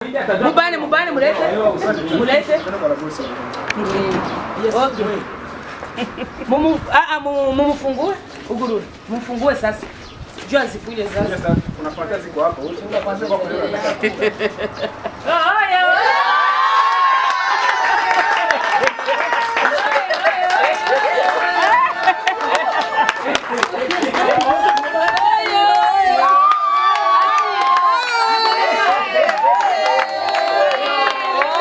Mubane, mubane, mulete. Mulete. Okay. Mumu, mumufungue. Ugurure. Mumfungue sasa. Jua zikuje sasa. Kuna kazi kwa hapo. Oh, yeah.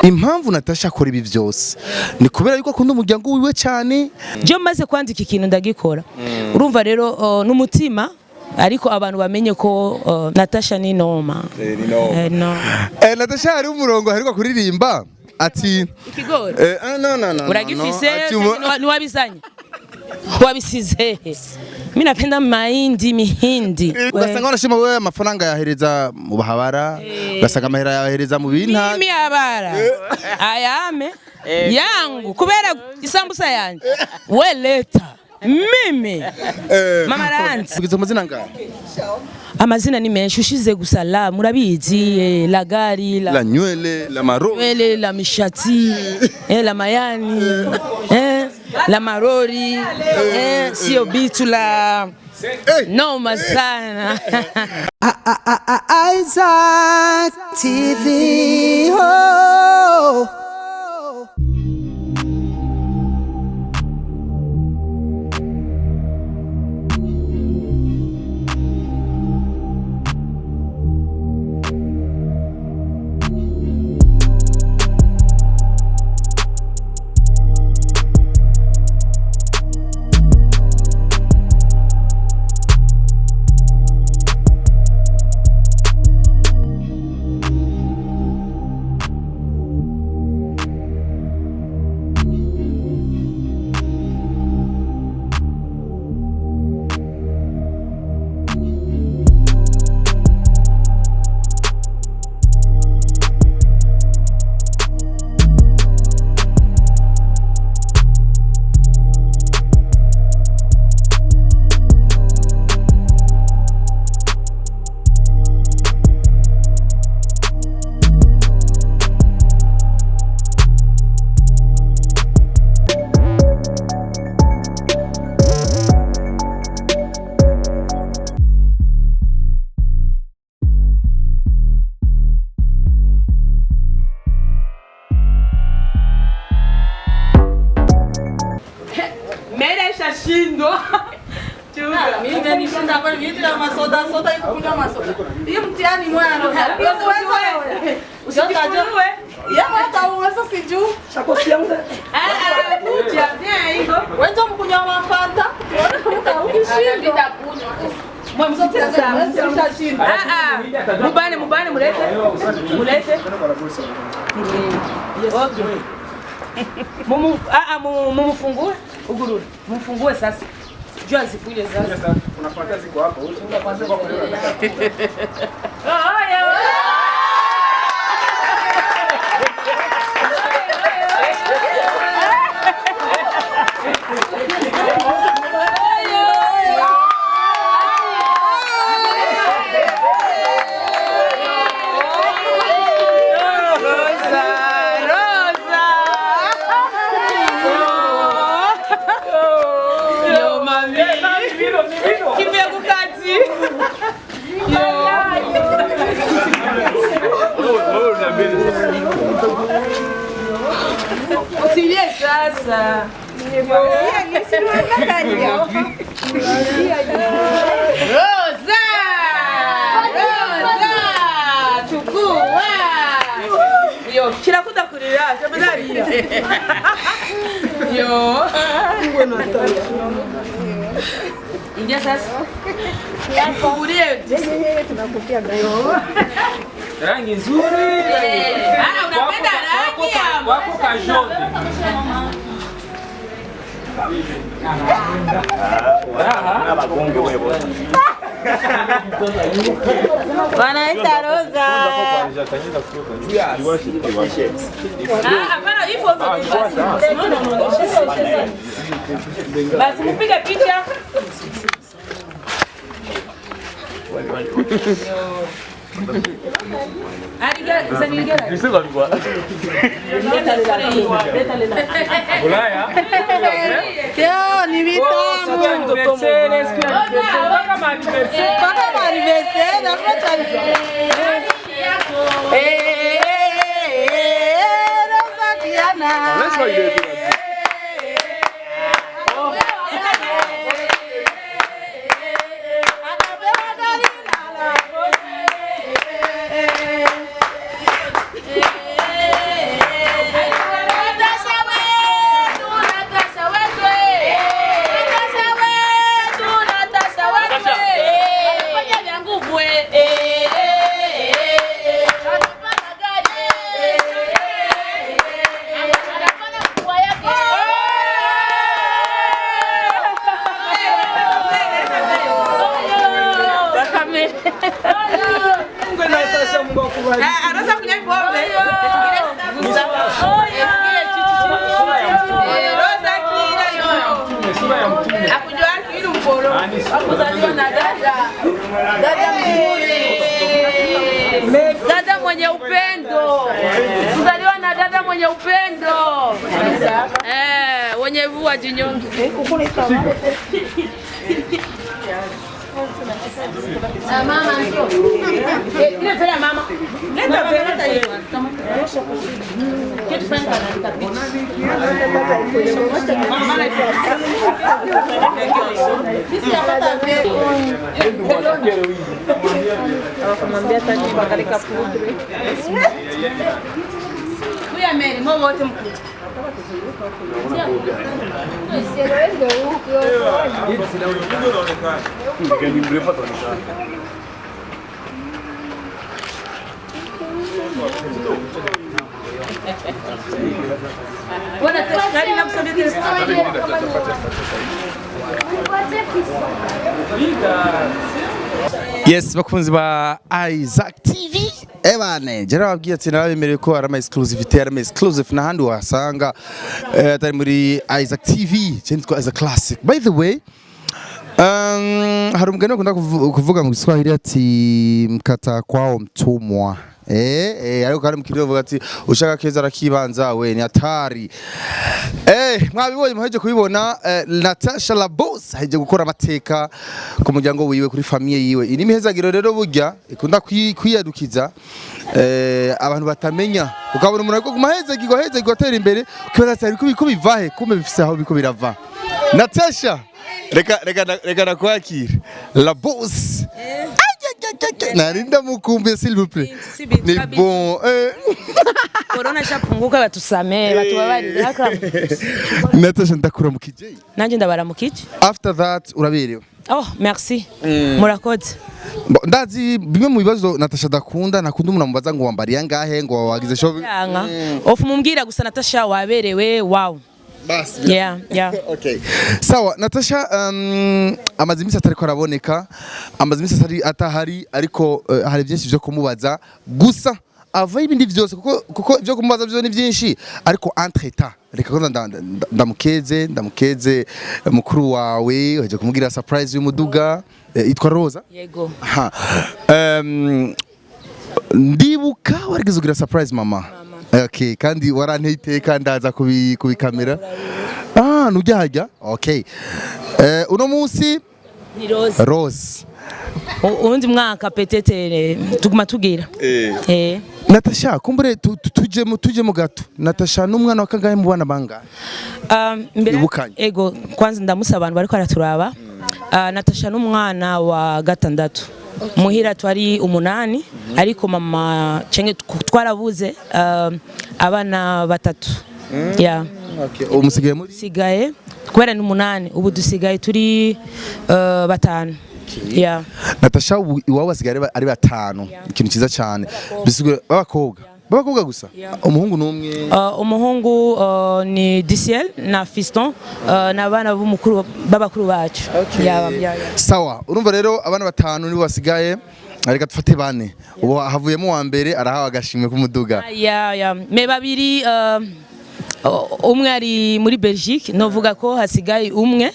Impamvu Natasha akora ibi vyose ni kubera yuko akunda umuryango wiwe cyane. Je maze kwandika ikintu ndagikora. Urumva rero n'umutima, ariko abantu bamenye ko Natasha ni noma. No. Natasha, hari umurongo aheruka kuririmba ati Ikigori. No, no, no, no. Uragifise ati niwabizanye. Wabisize. Mimi napenda mahindi, mihindi. Ugasanga wanashima wewe amafaranga yahereza mu bahabara, ugasanga amahera yahereza mu binta. Mimi habara ayame yangu kubera isambusa yanje we leta mimi mama ranzi. Ugize amazina ngahe? Amazina ni menshi ushize gusa la murabizi, la gari la La nywele la maro nywele la mishati, la mayani, la marori, sio bitu la noma sana. Isaac TV. Oh. Mere shashindwa. Mubane, mubane, mulete. Mulete. Okay. Mumu, mumufungue. Ugurure. Mumfungue sasa. Jua zikuje sasa. Kuna kazi kwa hapo. Oh, yeah. Rosa, Rosa. Yo, mami. Kivuye ku kazi. Yo. Usilie sasa. Rosa! Rosa! Chukua! Yo, kirakuda kurira, tafadhali. Yo. Ingia sasa. Nifungulie. Rangi nzuri. Ah, unapenda rangi ya Wako kajote. Wanaita Rosa. Ah, hapana, hivyo hivyo tu basi. No, no, no. Basi mpige picha. Ulaya. Yo, ni vitamu. Anniversaire, siku ya anniversaire. Mpaka ma anniversaire. Mpaka ma anniversaire, hakuna cha Eh, eh, eh, Rosa Diana. Akapewa gari la Rosi. Natasha wetu, Natasha wetu, Natasha wetu, Natasha wetu. Anafanya vya nguvu eh, eh, eh. Anapanda gari. Anafanya mkubwa yake. Mungu Natasha, Mungu akubariki. Anaweza kunywa pombe. Rosa kila yo. Sura ya mtume. Akujua kile mporo. Akuzaliwa na dada. Dada mzuri. Dada mwenye upendo. Kuzaliwa na dada mwenye upendo. Eh, wenye vua jinyonge. Yes, bakunzi ba Isaac TV. Ebane, jera babwiye ati narabemereye ko ari ama exclusivity, ari ama exclusive n'ahandi wasanga atari muri Isaac TV, cyitwa Isaac Classic. By the way, hari umugani bakunda kuvuga mu Kiswahili ati mkata kwao mtumwa. Ariko kandi mu Kirundi bavuga ati ushaka keza arakibanza we ni hatari. Mwabibonye muheje kubibona Natasha La Boss aheje gukora amateka ku muryango wiwe kuri famille yiwe. Ini mihezagiro rero burya ikunda kwiyadukiza abantu batamenya. Ukabona umuntu ariko kumahezagirwa hezagirwa atera imbere ukibaza ati ariko biko bivahe kumbe bifise aho biko birava. Natasha reka reka reka nakwakira La Boss. Nari ndamukumbuye s'il vous plaît. Si bintu Ni kabisa. bon. Corona ishapunguka batusamee, batubabarire. Natasha ndakuramukije. Nanjye ndabaramukije. After that uraberewe. Oh, merci. Murakoze. Ndazi bimwe mu bibazo Natasha adakunda ntakunda umuntu amubaza ngo wambariye angahe ngo wagize shopping. Yanga. Ofu mumbwira gusa Natasha waberewe, wow. Basi. Yeah. Okay. Sawa Natasha, amaze iminsi atariko araboneka, amaze iminsi atari atahari ariko hari byinshi byo kumubaza gusa ava ibindi byose kuko ibyo kumubaza byo ni byinshi ariko entre temps reka kwanza ndamukeze mukuru wawe waje kumubwira surprise y'umuduga itwa Rosa. Yego. Ha. Ndibuka warigeze kugira surprise mama. Okay, kandi waranteye iteka ndaza kubikamera. Ah, nujya hajya? Okay. Uno munsi Ni Rose. Rose. Uwundi mwaka petete tuguma tugira. Eh. Natasha, kumbure tujemo gato. Natasha n'umwana wa kangahe mu bana bangahe? Mbere Ibukanye. ego kwanza ndamusa abantu bariko baraturaba. Natasha n'umwana wa gatandatu. Muhira twari 8 ariko mama cenge twarabuze abana batatu. Yeah. Okay. Umusigaye muri Sigaye kubera ni 8 ubu dusigaye turi 5. Yeah. Natasha ubu iwabo basigaye ari batanu. Ikintu cyiza cyane. Bisigura b'abakobwa. B'abakobwa gusa. Umuhungu n'umwe. Umuhungu ni DCL na Fiston n'abana b'umukuru b'abakuru bacu. Yeah. Sawa, urumva rero abana batanu nibo basigaye. Reka dufate bane. Ubu havuyemo uwa mbere arahawe agashimwe k'umuduga. Yeah. Me babiri Umwe ari muri Belgique, novuga ko hasigaye umwe.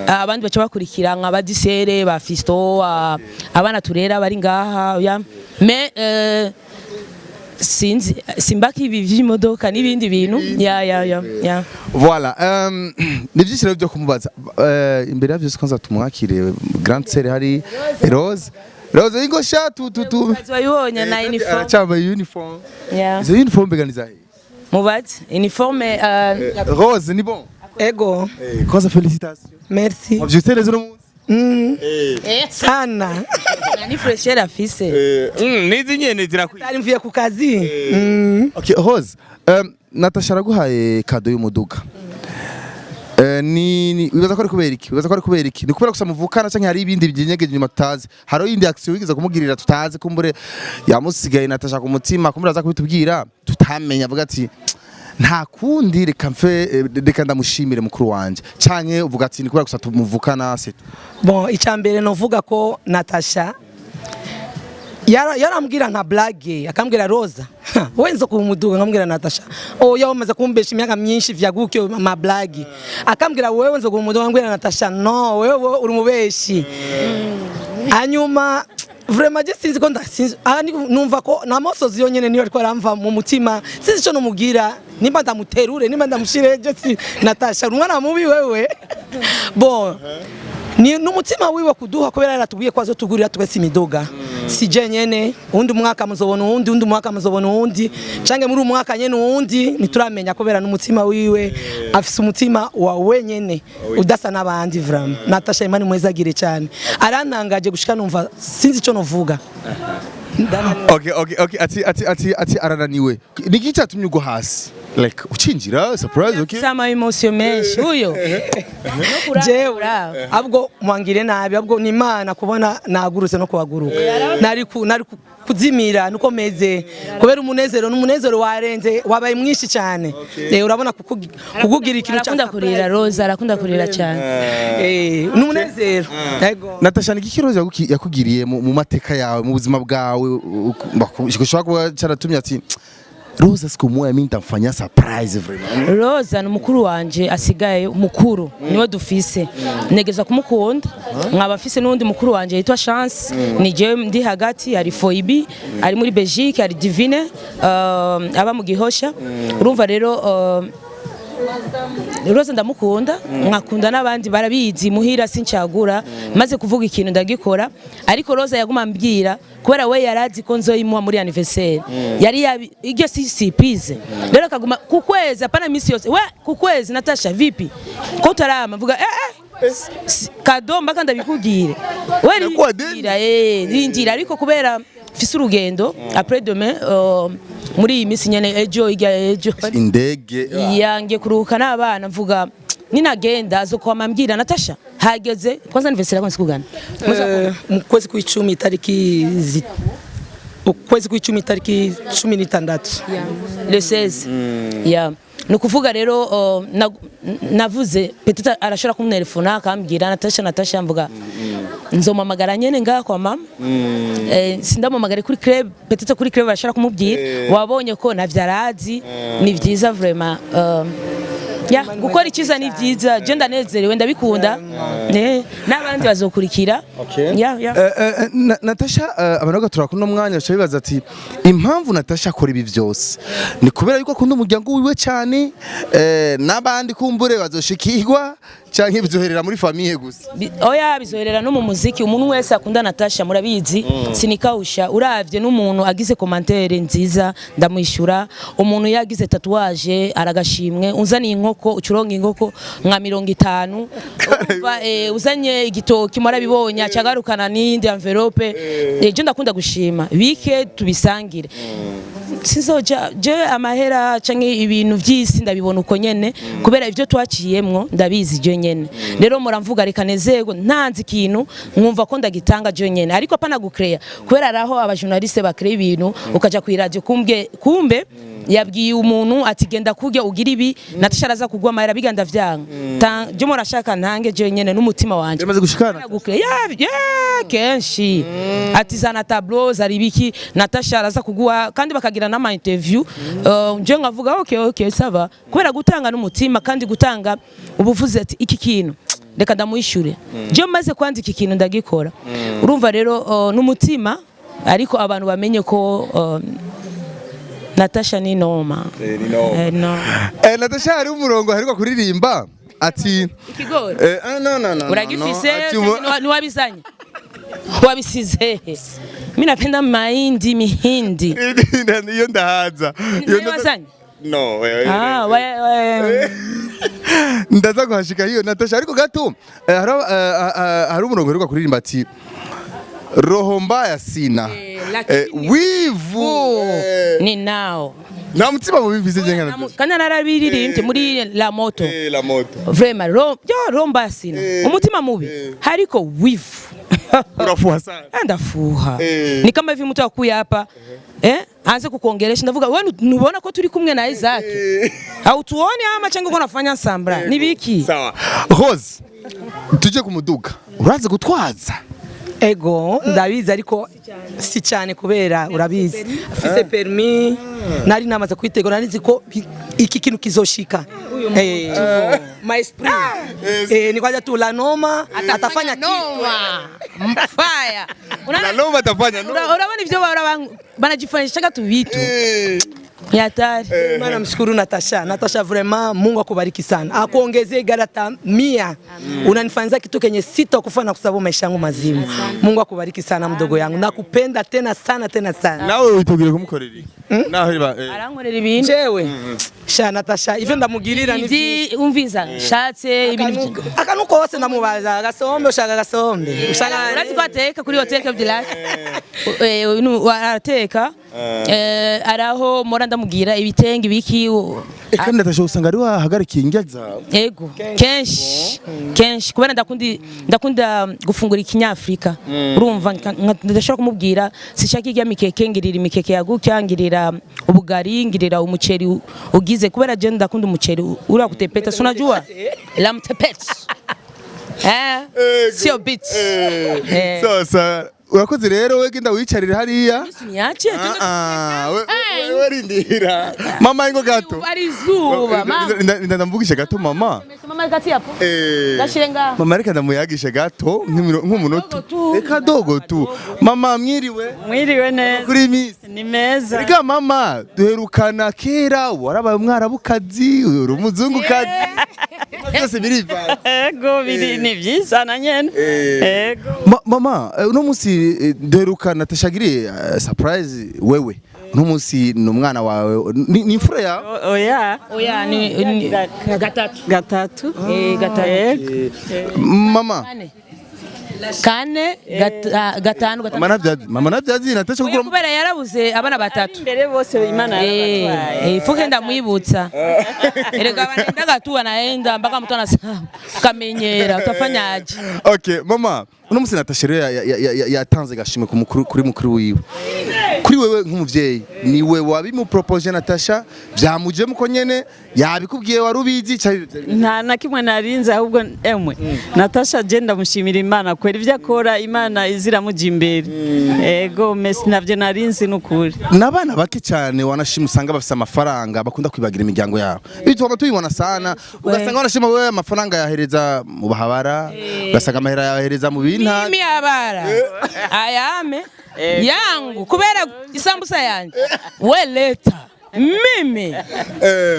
Abandi baca bakurikira nka badisere ba Fisto, abana turera bari ngaha ya mais sinzi simbaki ibi vy'imodoka n'ibindi bintu ya. Voilà, ni byinshi rero byo kumubaza. Imbere ya byose kwanza tumwakire grande sœur, hari Rose. Rose, ingo sha tu tu tu. Wabibonye na uniforme. Aracambaye uniforme. Ya. Izo uniforme mbega ni zahe? Mubaze uniforme. Rose, ni bon? Ego. Kwanza félicitations. Merci. Wavyutse neza uno munsi? Sana. Ni fraîcheur afise. Nizi nyene zirakwiye. Tari mvuye ku kazi. Okay, Rose, Natasha araguhaye cadeau y'umuduga. Ni wibaza ko ari kubera iki? Wibaza ko ari kubera iki? Ni kubera gusa muvukana canke hari ibindi byinyegeje inyuma tutazi? Hari iyindi action wigeze kumugirira tutazi? Kumbure yamusigaye Natasha ku mutima, kumbure aza kubitubwira, tutamenya, avuga ati nta kundi, reka mfe, reka ndamushimire mukuru wanje, canke uvuga ati ni kubera gusa tumuvukana se? Bon, icambere novuga ko Natasha yarambwira nka blague, akambwira: "Rosa, wenzo kumuduga." Nkambwira: "Natasha, oya, umaze kumbesha imyaka myinshi vya gutyo ma blague." Akambwira: "Wewe nzo kumuduga." Nkambwira: "Natasha, no, wewe uri mubeshi." Hanyuma vraiment je sinzi ko ndasinzi aha numva ko namosozi yonyene niyo ariko aramva mu mutima. Sinzi ico nomubwira, nimba ndamuterure, nimba ndamushire. Je si Natasha uri umwana mubi wewe. Bon, ni n'umutima wiwe kuduha, kubera yaratubwiye ko azotugurira twese imiduga. Si je nyene, uwundi mwaka muzobona uwundi, uwundi mwaka muzobona uwundi, canke muri uyu mwaka nyene uwundi, ntituramenya, kubera n'umutima wiwe, afise umutima wa wenyene udasa n'abandi. Vraiment Natasha, Imana imwezagire cyane, arantangaje gushika numva sinzi ico novuga. Ndananiwe. Okay, ati arananiwe. Ni iki cyatumye ugwa hasi, like ucinjira surprise? Okay. Sama émotion menshi uyo. Jewe ahubwo mwangire nabi, ahubwo ni Imana kubona nagurutse no kuhaguruka. Nari kuzimira nuko meze kubera umunezero, n'umunezero warenze, wabaye mwinshi cyane. Urabona kukugira ikintu cya Arakunda kurira Rose, arakunda kurira cyane. N'umunezero, yego. Natasha, ni iki Rose yakugiriye mu mateka yawe, mu buzima bwawe, ushobora kuba cyaratumye ati Rose siku moja mimi nitamfanyia surprise vraiment? Rosa ni umukuru wanje asigaye, mukuru niwe dufise, negeza kumukunda. Nkaba mfise n'uwundi mukuru wanje yitwa Chance, ni jewe ndi hagati. Hari Foibi ari muri Belgique, hari Divine aba mu Gihosha. Urumva rero, Rose ndamukunda, nkakunda n'abandi barabizi muhira sincagura, maze kuvuga ikintu ndagikora. Ariko Rose yaguma ambwira kubera we yarazi ko nzoyimuha muri anniversaire, yari yabi iryo si surprise. Rero akaguma ku kwezi, apana misi yose, we ku kwezi: "Natasha, vipi ko utarama?" Mvuga cadeau mbaka ndabikubwire we. Nakuwa deni. Rindira, rindira. Ariko kubera mfise urugendo après demain, muri iyi minsi nyene, ejo, irya ejo. Indege. Yange kuruhuka n'abana, mvuga ninagenda azokwama mbwira: "Natasha, hageze." Kwanza anniversaire yako nsikugana? Mu kwezi kw'icumi, ukwezi kw'icumi itariki 16. Le 16 ya. Ni ukuvuga rero, navuze peut-être arashobora kumtelefona akambwira: "Natasha, Natasha." Mvuga nzomamagara nyene ngaha kwa mama. Sindamamagare kuri club, peut-être kuri club arashobora kumubwira. Wabonye ko navyarazi. Ni vyiza vraiment, ya gukora icyiza ni byiza. Je ndanezerewe, ndabikunda. N'abandi bazokurikira ya. Natasha, abantu bagatura kuno mwanya baca bibaza ati impamvu Natasha akora ibi byose ni kubera yuko akunda umuryango wiwe cyane, n'abandi kumbure bazoshikirwa, canke bizoherera muri famille gusa? Oya, bizoherera no mu muziki. Umuntu wese akunda Natasha murabizi, sinikawusha. Uravye n'umuntu agize commentaire nziza ndamwishyura, umuntu yagize tatouage aragashimwe, uzaniye inkoko ucuronga inkoko nka 50, urumva, uzanye igitoki murabibonye acagarukana n'iyindi enveloppe. Je ndakunda gushima, bike tubisangire. Sinzoja je amahera canke ibintu vy'isi, ndabibona uko nyene kubera ivyo twaciyemwo ndabizi je nyene. Rero muramvuga reka nezerwe, ntanze ikintu nkumva ko ndagitanga je nyene, ariko apana gucrea, kubera araho abajournaliste bacrea ibintu, ukaja ku radio kumbwe kumbe. Yabwiye umuntu ati genda kurya ugira ibi, Natasha araza kugwa amahera, biga ndavyanga. Je murashaka ntange je nyene n'umutima wanje. Yamaze gushikana. Ya kenshi ati zana tableau zari biki, Natasha araza kuguha, kandi bakagira n'ama interview. Je nkavuga okay, ça va, kubera gutanga n'umutima, kandi gutanga ubuvuze ati iki kintu reka ndamuhishure. Je maze kwandika ikintu ndagikora. Urumva rero, n'umutima, ariko abantu bamenye ko Natasha ni noma. Ni noma. No. Natasha, hari umurongo aheruka kuririmba ati Ikigori. No, no, no, no, Uragifise? no. Ati Niwabizanye, wabisize? Mi napenda mahindi, mihindi. Iyo ndahaza. Iyo Niyo wazanye? No. Ah, we. Ndaza kuhashika hiyo, Natasha, ariko gato hari umurongo uheruka kuririmba ati roho mbaya sina, lakini wivu ni nao. Nta mutima mubi mfise je nka Natasha. Kandi narabiririmbye muri la moto. La moto. Vraiment yo roho mbaya sina, umutima mubi, hariko wivu. Urafuha sana. Ndafuha. Ni kama hivi mtu akuya hapa, aanze kukuongelesha, ndavuga wewe nubona ko turi kumwe na Isaac, au tuone ama changu uko nafanya sambra ni biki. Sawa, Rose, tuje ku muduga. Urazi gutwaza? Ego, ndabizi, ariko si cyane, kubera urabizi afise permis. Nari namaze kwitegura, nari nzi ko iki kintu kizoshika. My esprit, ni kwaja tu la noma atafanya kitu. Noma fire. La noma atafanya noma. Urabona ivyo bahora banajifanyishaga tu vitu ni hatari. Maana mshukuru Natasha. Natasha, vraiment Mungu akubariki sana, akuongezee garata 100. Unanifanyiza kitu kenye sitakufa na kusababu maisha yangu mazima. Mungu akubariki sana, mdogo yangu, nakupenda tena sana, tena sana. Nawe witeguye kumukorera iki naho riba? Arankorera ibintu. Jewe sha Natasha, ivyo ndamugirira ni vyinshi. Umviza shatse ibintu. Akantu kose ndamubaza, agasombe ushaka, agasombe ushaka. Urazi ko ateka kuri hoteli Cap du Lac? Arateka. Araho mora ndamubwira ibitenge ibiki. Kandi Natasha usanga ari wahagarikiye indya zawe. Ego, kenshi kenshi, kubera ndakunda gufungura ikinyafrika. Urumva ndashobora kumubwira sishaka irya mikeke, ngirira imikeke yagutya, ngirira ubugari, ngirira umuceri ugize, kubera je ndakunda umuceri uriya kutepeta, si unajua la mtepeta, sio beat. Sasa urakoze rero, we genda wicarire hariya. Niache. Ah, we rindira mama, ingo gato. Ari izuba mama. Ndamvugishe gato mama. Mama, kati hapo. Gashire ngaho. Mama, reka ndamuyagishe gato nk'umunota. Dogo tu. Reka dogo tu. Mama, mwiriwe. Mwiriwe neza. Kuri misi. Ni meza. Reka mama, duherukana kera warabaye umwarabukazi, uri umuzungukazi, byose birivanze. Ego, biri ni vyiza na nyene. Ego. Mama, uno munsi duherukana Natasha agiriye surprise wewe. Uno munsi ni umwana wawe, ni imfura yawe? Oya. Oya, ni gatatu. Gatatu. Gatatu. Ego. Mama. Kane, kane, gatanu, Mama gatanu. navyazi, mama navyazi Natasha Oya, kugura. Kubera yarabuze abana batatu. Imbere bose Imana yarabatwaye. Fuke ndamwibutsa, erega wanaendaga tu, wanaenda mpaka mtu anasema kamenyera, utafanyaje? Okay mama, uno munsi Natasha rero yatanze gashimwe ku mukuru, kuri mukuru wiwe, kuri wewe nk'umuvyeyi. Niwe wabimupropoje Natasha, vyamujemo ko nyene yabikubwiye, wari ubizi Nta na kimwe narinze, ahubwo emwe Natasha je ndamushimira Imana kwera ivyo akora, Imana iziramuja imbere. Ego, mesi navyo narinzi n'ukuri. N'abana bake cyane wanashima usanga bafise amafaranga bakunda kwibagira imiryango yabo. Ibi twaba tubibona sana, ugasanga wanashima wewe amafaranga yahereza mu bahabara, ugasanga amahera yahereza mu binta. Mimi habara ayame yangu kubera isambusa yanje we leta mimi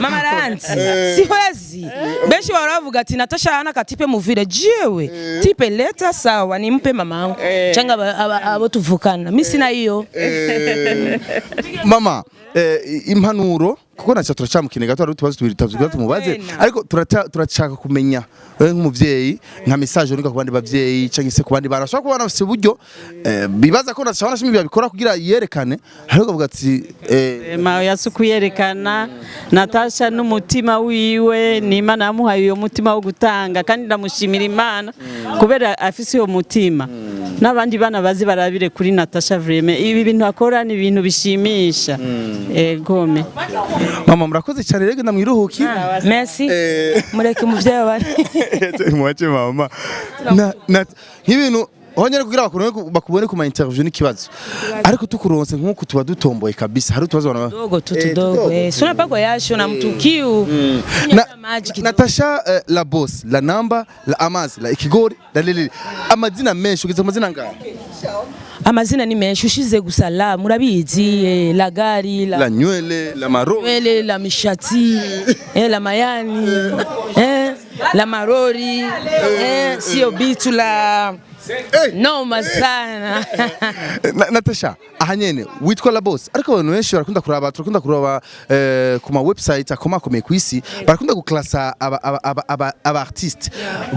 mama ranzi siwezi. Benshi bahora bavuga ati Natasha ana katipe muvile, jewe tipe leta sawa nimpe mamangu cyangwa abo tuvukana, mi sina hiyo. Mama, impanuro, kuko naca turacamukine gato, hari utubazo tubiri tatu tumubaze, ariko turashaka kumenya wewe nk'umuvyeyi, nka message unika ku bandi bavyeyi canke se ku bandi bana bashobora kuba bafise uburyo, bibaza ko Natasha wanashimye babikora kugira yerekane, ariko avuga ati Ma yasukuyerekana Natasha n'umutima wiwe, ni Imana yamuhaye uyo mutima wo gutanga, kandi ndamushimira Imana kubera afise uyo mutima. N'abandi bana bazi barabire kuri Natasha, vraiment ibi bintu akora ni ibintu bishimisha, egome. Mama, murakoze cyane rero, ndamwiruhuki. Merci. Mureke umuvyeyi wabandi. Mwache mama na nk'ibintu honyine kugira bakubone ku ma interview n'ikibazo, ariko tukuronse nk'uku tuba dutomboye kabisa. Hari utubazo abantu Dogo tu tudogo, eh, suna pako yasho na mtukiu. Maji kidogo. Natasha, la boss, la namba, la amazi, la ikigori, la lelele, amazina menshi. Ugeze ku mazina ngahe? Amazina ni menshi, ushize gusa la murabizi, la gari la, La nywele, la maro. Nywele, la mishati, la mayani, la marori, sio bitu la noma sana. Natasha, aha nyene witwa la boss, ariko abantu benshi barakunda kuraba, turakunda kuraba ku ma website akomakomeye ku isi, barakunda guklasa aba artiste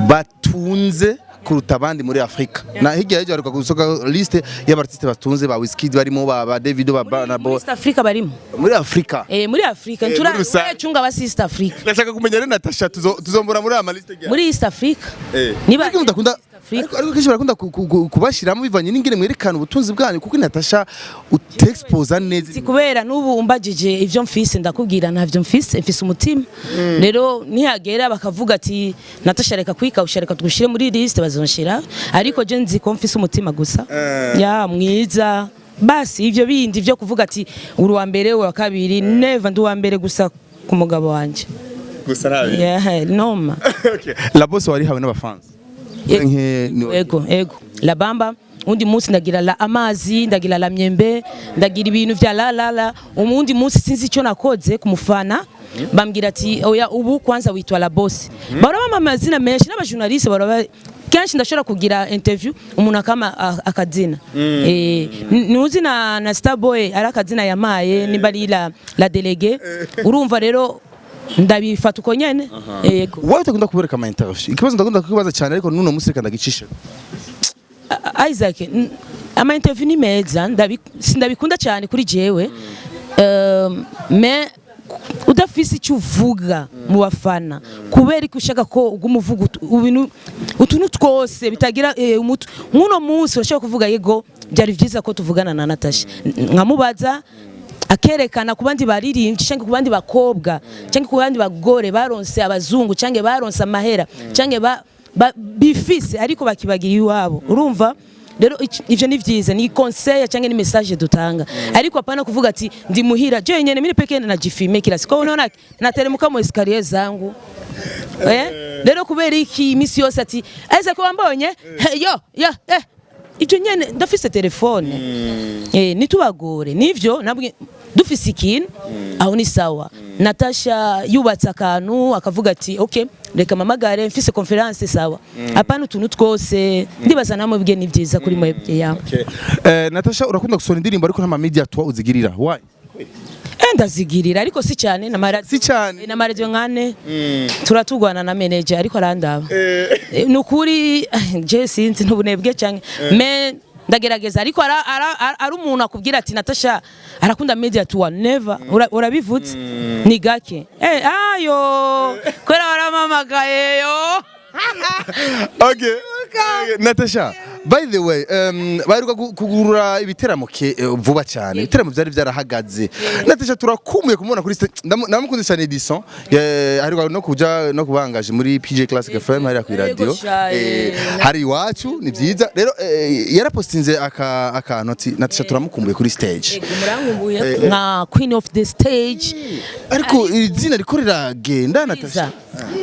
batunze kuruta abandi muri Afrika, na hirya y'ejo haruka gusoka liste y'aba artiste batunze, ba Wizkid barimo, ba Davido, ba Burna Muri Boy. East Africa barimo. Muri Afrika. Muri Africa. Muri Ntura rusange. chunga basi East Africa. Ndashaka kumenya rero, Natasha, tuzombora muri ama liste Muri East Africa. Niba Ariko mudakunda Africa. ariko kenshi barakunda kubashiramo bivanye n'ingene mwerekana ubutunzi bwanyu, kuko Natasha utexposa neza. Si kubera n'ubu umbajije ivyo mfise, ndakubwira ntavyo mfise, mfise umutima. Rero nihagera bakavuga ati Natasha reka kwikawusha, reka tugushire muri liste, bazonshira, ariko je nzi ko mfise umutima gusa ya mwiza. Basi ivyo bindi vyo kuvuga ati uri uwa mbere, uwa kabiri, never. Ndi uwa mbere gusa ku mugabo wanje. Gusa nabi. Yeah, noma. Okay. La boss warihawe n'abafans. Ego, la bamba. Undi munsi ndagira la amazi, ndagira la myembe, ndagira ibintu vya la la la. Umundi munsi sinzi icyo nakoze ku mufana, bambwira ati oya, ubu kwanza witwa la boss. Baraba amazina menshi n'abajournaliste baraba kenshi. Ndashobora kugira interview, umuntu akama akazina, nuzi na Starboy ari akazina yamaye, nimba ari la délégué. Urumva rero ndabifata uko nyene, yego. Wowe utakunda kubereka ama interview. Ikibazo ndakunda kukibaza cyane, ariko nuno munsi reka ndagicishe. Isaac, ama interview ni meza, sindabikunda cyane kuri jewe. Mais udafise icyo uvuga mu bafana, kubera ko ushaka ko uguma uvuga ibintu utuntu twose bitagira umutwe. Nk'uno munsi urashobora kuvuga yego, byari byiza ko tuvugana na Natasha, nkamubaza, akerekana ku bandi baririmbyi cyangwa ku bandi bakobwa cyangwa ku bandi bagore baronse abazungu cyangwa baronse amahera cyangwa bifise ariko bakibagira iwabo. Urumva rero ivyo ni vyiza, ni conseil cyangwa ni message dutanga, ariko hapana kuvuga ati ndi muhira je nyene mimi peke najifilme kila siku. Unaona nateremka mu escalier zangu. Rero kubera iki imisi yose ati Isaac wambonye yo yo ibyo nyene ndafise telefone, nitubagore nivyo nabwe dufise ikintu aho ni sawa. Natasha yubatse akantu akavuga ati okay, reka mamagare mfise conference, sawa. Hapana utuntu twose. Ndibaza namwe bwe ni byiza kuri mwebwe ya. Okay. Natasha, urakunda gusohora indirimbo ariko nta media tour uzigirira. Why? Ndazigirira ariko si cyane na Si cyane. Na maradio nkane turatugwana na manager, ariko arandaba. Nukuri je sinzi n'ubunebwe cyane, mais ndagerageza, ariko ari umuntu akubwira ati Natasha arakunda media tour, never. Urabivutse ni gake, ayo kwera waramamagaye yo. Okay. Natasha, by the way, baheruka kugurura ibiteramo vuba cyane. Ibiteramo byari byarahagaze. Natasha turakumbuye kumubona kuri stage. Ndamukunze cyane Edison. Aheruka no kuja no kubangaje muri PJ Classic FM hariya ku radio. Sha, Hari iwacu ni byiza. Rero yarapostinze aka akantu ati Natasha turamukumbuye kuri stage. Murankumbuye nka queen of the stage. Ariko iri zina riko riragenda, Natasha.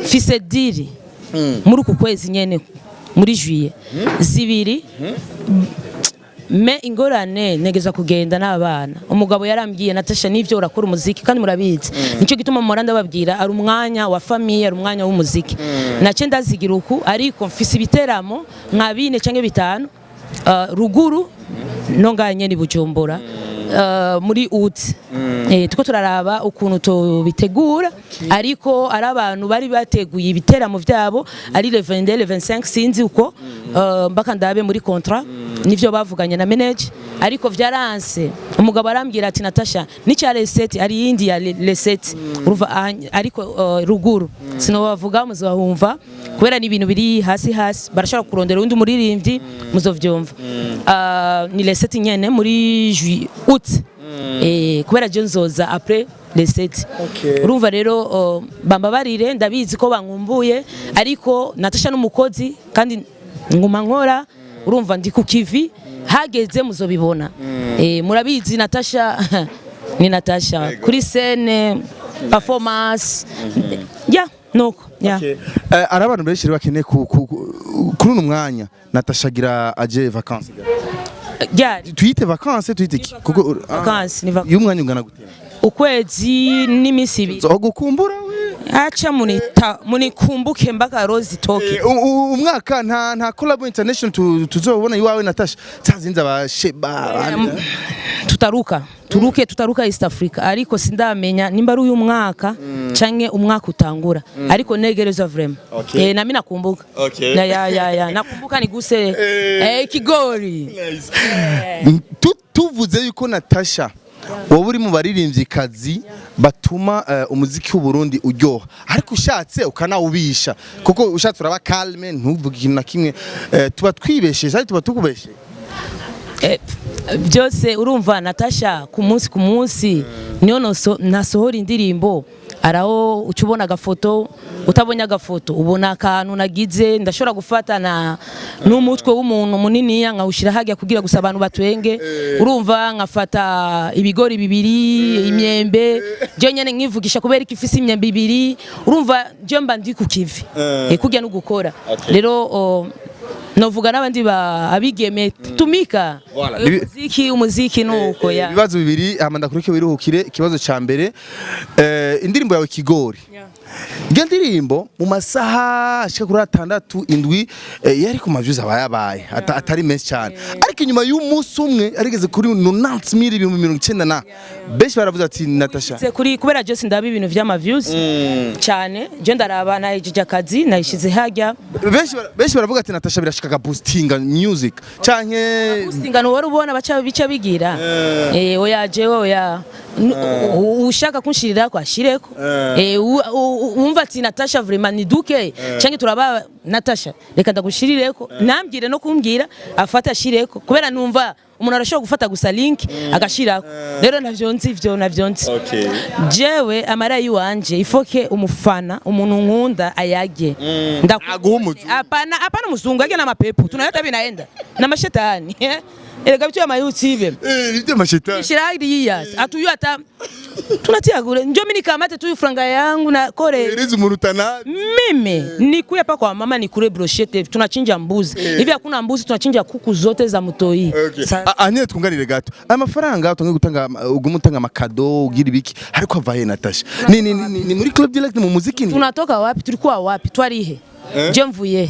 Mfise deal muri uku kwezi nyene, muri juillet, zibiri. Mais ingorane negeza kugenda n'abana. Umugabo yarambwiye, Natasha, nivyo urakora umuziki kandi murabizi, nicyo gituma mpora ndababwira, ari umwanya wa famille, ari umwanya w'umuziki, nace ndazigira uku, ariko mfise ibiteramo nka bine cyangwa bitanu, ruguru no nganye ni Bujumbura. Muri août tuko turaraba ukuntu tubitegura, ariko ari abantu bari bateguye ibiteramo vyabo ari le 22, le 25, sinzi uko, mbaka ndabe muri contrat nivyo bavuganye na manager, ariko vyaranse. Umugabo arambwira ati: "Natasha, n'icya le 7 ari yindi ya le 7." Urumva ariko ruguru sinobavuga, muzobahumva kubera ni ibintu biri hasi hasi, barashobora kurondera undi muririmbyi, muzovyumva. Ni le 7 nyene muri juillet, août, kubera je nzoza après le 7. Urumva rero, bambabarire, ndabizi ko bankumbuye, ariko Natasha n'umukozi kandi nguma nkora. Urumva ndi ku kivi, hageze muzobibona. Murabizi Natasha ni Natasha kuri scène, performance ya nuko ya. Ari abantu benshi rero bakeneye kuri uno mwanya Natasha agira aje vacances. Ryari? Tuyite vacances, tuyite iki? Kuko Vacances, ni vacances. Iyo umwanya ungana gute? Ukwezi n'iminsi 2. Zogukumbura we. Acha munita munikumbuke mpaka rozi itoke. Umwaka nta collab international tuzobona iwawe Natasha, zazinze abasheba abandi. Tutaruka, turuke, tutaruka East Africa, ariko sindamenya nimba ari uyu mwaka canke umwaka utangura, ariko negerezwa vraiment. Nami nakumbuka. Ya ya ya ya, nakumbuka niguse kigori. Tuvuze yuko Natasha wowe uri mu baririmvyikazi batuma umuziki w'u Burundi uryoha, ariko ushatse ukanawubisha, kuko ushatse uraba calme, ntuvuge ikintu na kimwe, tuba twibesheje ariko tuba tukubeshe. Byose urumva Natasha ku munsi niyo nasohora indirimbo, araho uca ubona agafoto, utabonye agafoto ubona akantu nagize. Ndashobora gufata na n'umutwe w'umuntu muniniya nkawushyira hajya kugira gusa abantu batwenge. Urumva nkafata ibigori bibiri, imyembe, je nyene nkivugisha kubera ko ifise imyembe ibiri. Urumva je mba ndi ku kivi, kurya no gukora. Rero novuga n'abandi ba abigeme tumika. Voilà. Umuziki nuko ya. Ibibazo bibiri hama ndakureke wiruhukire. Ikibazo ca mbere, indirimbo yawe Kigori, iyo ndirimbo mu masaha ashika kuri 6, 7, yari ku ma views aba yabaye atari menshi cyane, ariko inyuma y'umunsi umwe arigeze kuri 90,000, 90,000, na benshi baravuze ati Natasha. Se kuri kubera je sindaba ibintu vy'ama views cyane, je ndaraba nahejeje akazi nayishize hajya. Benshi baravuga ati Natasha birashika boostinga music canke Boostinga wari ubona baca bica bigira, oya, jewe oya. Ushaka kunshirirako ashireko. Wumva ati Natasha vraiment ni duke canke turaba Natasha, reka ndagushirireko, nambwire no kumbwira afata ashireko, kubera numva umuntu arashobora gufata gusa link agashirako. Rero navyo nzi, ivyo navyo nzi. Jewe amara yiwanje ifoke umufana, umuntu nkunda ayage. Aguha umuzungu. Hapana, hapana, muzungu age na mapepo tunayota binaenda na mashetani. Erega bitu ya mayuti Ibyo mashetani. Shira hiriya atuyu ata tunatia kule, njo mimi nikamate tu franga yangu na kore. Ereza umuntu utanazi. Mimi nikuye hapa kwa mama nikule brochette, tunachinja mbuzi hivi, hakuna mbuzi, tunachinja kuku zote za mtoi. Nyine twunganire gato, amafaranga utangiye gutanga, uguma utanga amakado, ugira ibiki, ariko ava he Natasha? Ni muri Club Direct, mu muziki ni Tunatoka wapi? Tulikuwa wapi? Twarihe? Je mvuye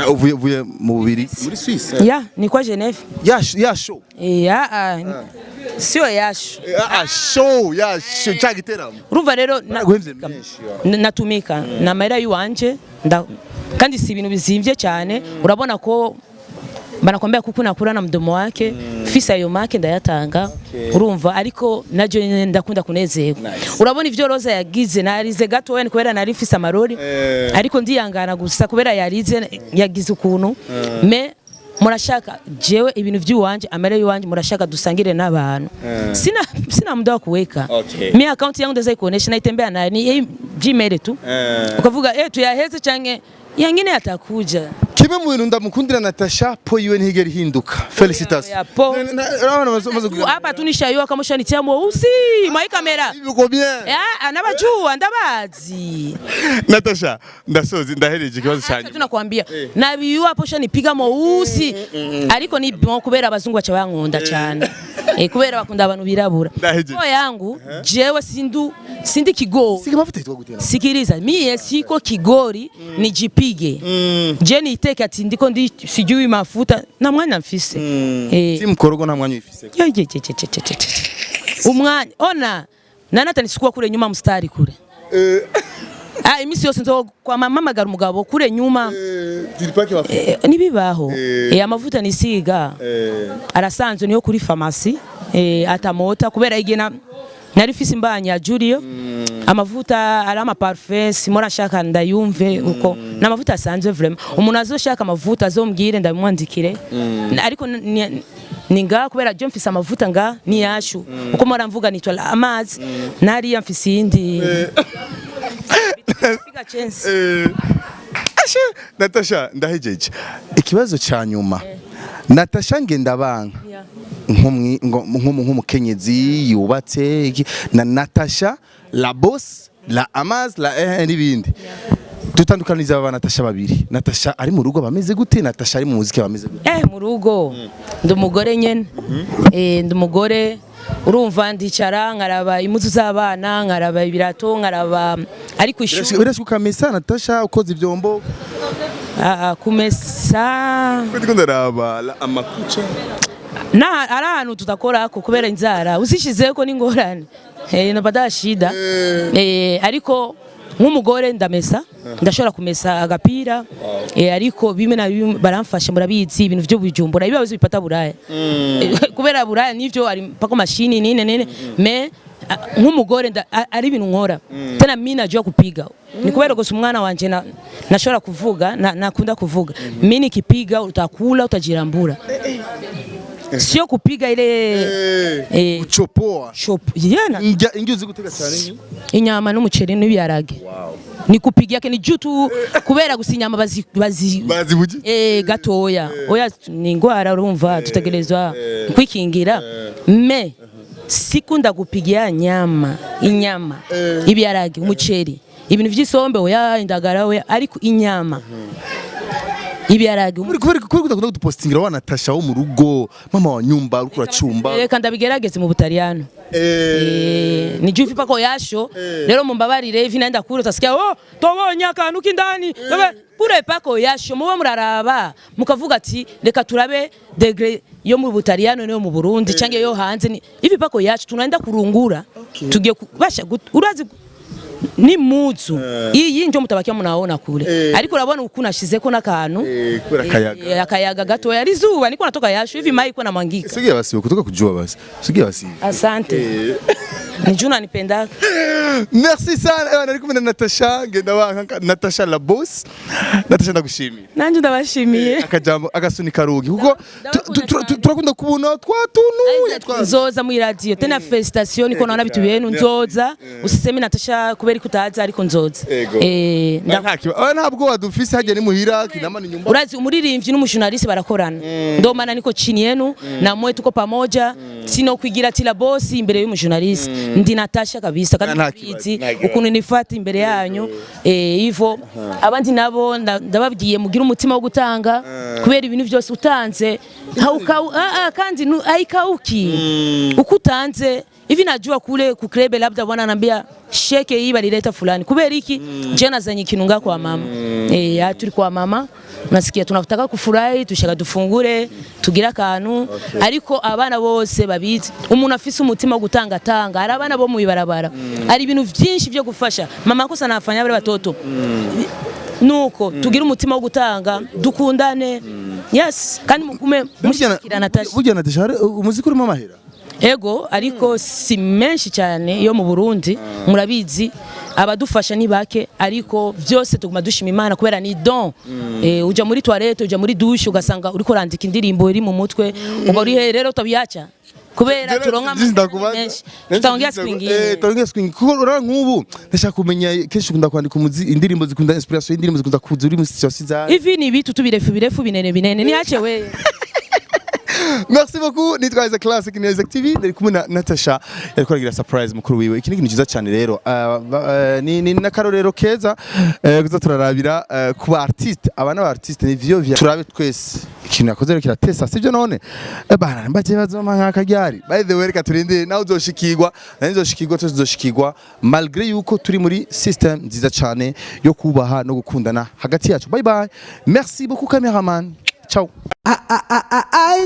Uvuye mu Bubiri, muri Suisse. Ya ni kwa Geneve. Ya show. Ya, sio yasho. Show ya show cya giteramo. Urumva rero Baraguhemvye menshi. Natumika na mahera yiwanje kandi si ibintu bizimvye cyane. Urabona ko banakwambia kuku nakula na mdomo wake. Fisa ayo make ndayatanga. Urumva ariko najo nyene ndakunda kunezerwa. Urabona ivyo Rosa yagize, narize gatoya ni kubera nari mfise amarori, ariko ndiyangana gusa kubera yarize yagize ukuntu. Me murashaka jewe ibintu by'iwanje, amare y'iwanje, murashaka dusangire n'abantu, sina muda wa kuweka. Mi account yangu ndaweza ikuonesha, naitembea nayo ni Gmail tu, ukavuga tuyaheze canke yangine yatakuja. Kimwe mu bintu ndamukundira Natasha, po yiwe ntihigera ihinduka. Félicitations. Ya, po. Urabona bamaze kugira Hapa tu nishayua kama ushanitia mweusi mwa kamera. Biko bien. Anabajua, ndabazi. Natasha, ndasozi ndahereje ikibazo Acha cyanyu. Tunakwambia nabiyua hapo ushanipiga mweusi, ariko ni bon kubera abazungu baca bankunda cyane. Kubera bakunda abantu birabura. Ndahejeje. Ko yangu jewe sindu sindi kigori. Siga amavuta yitwa gute? Sikiliza, mie siko kigori nijipige. Je niiteke ati ndiko ndi sijui mafuta na mwanya mfise. Si mkorogo nta mwanya uyifise. Ye, ye, ye, ye, ye, ye, ye. Umwanya ona nanata nisikuwa kure nyuma mstari kure. Ah, imisi yose nzo kwa mamamagara umugabo kure nyuma. Ziripake mafuta. Nibibaho. Amavuta nisiga arasanzwe niyo kuri farumasi, atamota kubera igena nari fise imbanya ya Julio. Amavuta ari ama parfum simora nshaka ndayumve uko n'amavuta asanzwe vraiment. Umuntu azoshaka amavuta azombwire ndabimwandikire. Ariko ni nga kubera je mfise amavuta nga ni yashu uko mora mvuga nitwa amazi nariya mfise iyindi. Piga chance. Ashe Natasha, ndahejeje. Ikibazo ca nyuma. Natasha Ngendabanka nk'umukenyezi yubatse na Natasha la boss la Amaz la n'ibindi. Dutandukaniza aba Natasha babiri. Natasha ari mu rugo bameze gute? Natasha ari mu muziki bameze gute? Mu rugo ndi umugore nyene. Ndi umugore, urumva ndicara nkaraba impuzu z'abana, nkaraba ibirato, nkaraba ari ku ishuri. Birashika ukamesa Natasha, ukoza ivyombo? Kumesa. Ndiko ndaraba la amakucha. Na ari ahantu tudakorako kubera inzara uzishizeko n'ingorane, napata shida. Ariko nk'umugore ndamesa, ndashobora kumesa agapira. Ariko bimwe na bimwe baramfasha, murabizi ibintu vyo Bujumbura ibibazo bipata Buraya. Kubera Buraya nivyo ari pako mashini nini nini me nk'umugore ari ibintu nkora tena mimi najua kupiga ni kubera gusa umwana wanje nashobora kuvuga nakunda kuvuga mimi nikipiga utakula utajirambura, sio kupiga ile Uchopoa. Shop yena. Indya indya uzi guteka cyane ni? Inyama n'umuceri n'ibiharage ni kupiga yake ni juu tu kubera gusa inyama bazi bazi Bazibuji? Gatoya oya ni ingwara urumva tutegerezwa kwikingira me sikunda kupigia nyama inyama ibiharage umuceri ibintu vy'isombe oya indagara oya ariko inyama ibiharage Kubera kudakunda kudupostingira wa Natasha wo mu rugo, mama wa nyumba uriko uracumba. Reka ndabigerageze mu Butaliyano. Ni juu pako yasho rero mumbabarire hivi naenda kule utasikia oh tobonye akantu k'indani. Kure pako yasho muba muraraba mukavuga ati reka turabe degré yo mu Butaliyano niyo mu Burundi canke yo hanze ni hivi pako yacu tunaenda kurungura tugiye basha urazi ni muzu iyi njo mutabakia munaona kule ariko urabona ukuntu ashizeko n'akantu. Kubera akayaga. Akayaga gatoya ari zuba niko natoka yasho hivi mai iko na mwangika. Sigia basi kutoka kujua basi. Sigia basi. Asante. Ni juu unanipenda. Merci sana. Nari kumwe na Natasha Ngendabanka, Natasha la boss. Natasha ndagushimiye. Nanje ndabashimiye. Akajambo agasunika rugi kuko Ndabakunda cyane. turakunda kubona twatunuye twa Nzoza mu radio tena felicitation niko naona bitu byenu nzoza usiseme Natasha kubera ko utaza ariko nzoza. Ego. Ntabwo wadufise hajya ni muhira kinama ni nyumba. Urazi umuririmbyi n'umujournaliste barakorana ndo maana niko chini yenu na mwe tuko pamoja sino kwigira tila boss imbere y'umujournaliste ndi Natasha kabisa kandi Nta kibazo, murabizi nta kibazo. ukuntu nifata imbere yanyu ivo abandi nabo ndababwiye mugire umutima wo gutanga kubera ibintu byose utanze kandi haikauki uko utanze hivi najua kule kukrebe labda bwana anambia sheke hii balileta fulani kubera iki je nazanye ikintu nga kwa mama turi kwa mama nasikia tunataka kufurahi tushaka dufungure tugira akantu ariko abana bose babizi umuntu afise umutima wo gutanga tanga ari abana bo mu ibarabara ari ibintu byinshi byo gufasha mama kosa nafanya bari batoto nuko tugira umutima wo gutanga dukundane yes kandi mugume mushikira Natasha. Burya Natasha hari umuziki urimo amahera. Ego ariko si menshi cyane yo mu Burundi murabizi abadufasha ni bake ariko byose tuguma dushima Imana kubera ni don uja muri toilette uja muri douche ugasanga uriko urandika indirimbo iri mu mutwe uba uri he rero utabiacha kubera turonka Ndakubaza. menshi tutaongea siku ingine. Tutaongea siku ingine. Kuko urabona nk'ubu ndashaka kumenya kenshi ukunda kwandika indirimbo zikunda inspiration indirimbo zikunda kuza uri mu situation za Hivi ni vitu tu birefu birefu binene binene niache we. Merci beaucoup. Nitwa Isaac Classic ni Isaac TV, ndari kumwe na Natasha, yariko aragira surprise mukuru wiwe. Iki ni ikintu cyiza cyane rero. Ni n'akarorero keza kuza turarabira ku ba artiste, aba n'aba artiste ni vyo vya turabe twese. Ikintu yakoze rero kiratesa, sivyo none? Bana mbaje bazoma nk'akaryari. By the way, reka turindire, nawe uzoshikirwa, nawe uzoshikirwa, twese tuzoshikirwa, malgré yuko turi muri system nziza cyane yo kubaha no gukundana hagati yacu. Bye bye. Merci beaucoup, cameraman. Ciao.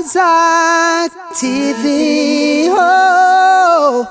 Isaac TV. Oh.